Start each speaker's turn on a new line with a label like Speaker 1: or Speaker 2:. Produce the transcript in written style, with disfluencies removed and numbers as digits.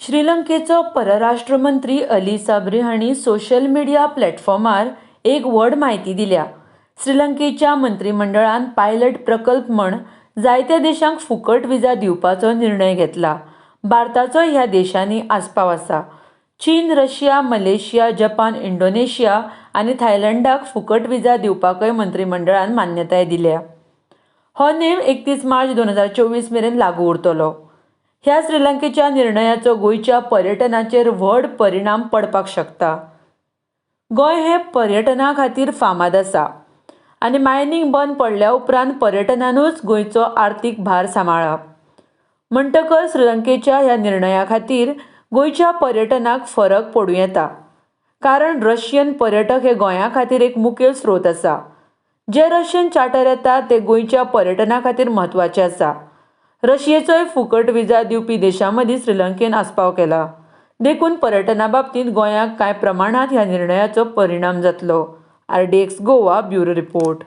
Speaker 1: श्रीलंकेचो परराष्ट्र मंत्री अली साबरी हांणी सोशल मिडिया प्लॅटफॉर्मार एक व्हड म्हायती दिल्या. श्रीलंकेच्या मंत्रीमंडळान पायलट प्रकल्प म्हण जायत्या देशांक फुकट विजा दिवपाचो निर्णय घेतला. भारताचोय ह्या देशांनी आस्पाव आसा. चीन, रशिया, मलेशिया, जपान, इंडोनेशिया आनी थायलंडाक फुकट विजा दिवपाकय मंत्रीमंडळान मान्यताय दिल्या. हो नेम 31 मार्च 2024 मेरेन लागू उरतलो. ह्या श्रीलंकेच्या निर्णयाचो गोंयच्या पर्यटनाचेर व्हड परिणाम पडपाक शकता. गोंय हें पर्यटना खातीर फामाद आसा आनी मायनींग बंद पडल्या उपरांत पर्यटनानूच गोंयचो आर्थीक भार सांबाळ्ळा. म्हणटकच श्रीलंकेच्या ह्या निर्णया खातीर गोंयच्या पर्यटनाक फरक पडूं येता. कारण रशियन पर्यटक हे गोंया खातीर एक मुखेल स्रोत आसा. जे रशियन चार्टर येता ते गोंयच्या पर्यटना खातीर म्हत्वाचे आसा. रशियेचोय फुकट विजा दिवपी देशां मदीं श्रीलंकेन आस्पाव केला. देखून पर्यटना बाबतींत गोंयाक कांय प्रमाणांत ह्या निर्णयाचो परिणाम जातलो. RDX Goa bureau report.